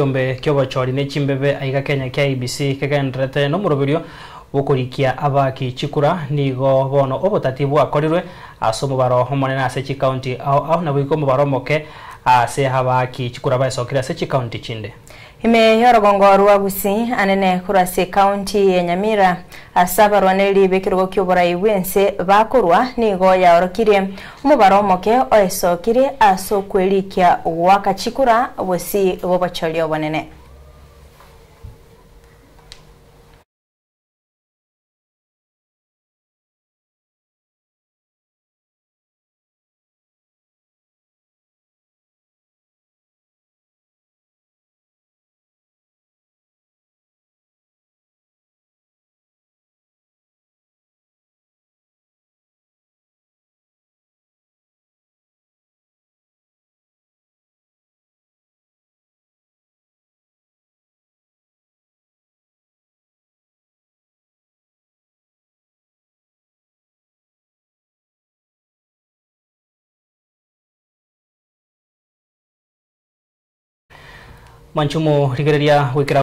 Ekeombe ki'obochori ne chimbebe aiga Kenya kia IEBC kegendererete nomoroberio bw'okorikia abaaki chikura. Nigo bono obotati bwakorirwe ase omobaro omonene ase chikaunti ao ao naboigo omobaro omoke ase abaaki chikura baesokire ase chikaunti chinde. Ime y'orogongo rwa Gusii, anene korwa ase ekaunti ya Nyamira, ase abarwanereri b'ekerogo ki'oborai bw'ense bakorwa, nigo yaorokirie omobaro omoke oesokirie ase okwerikia goaka chikura bosio bw'obochori obonene. Mwanchumu rigereria goikera.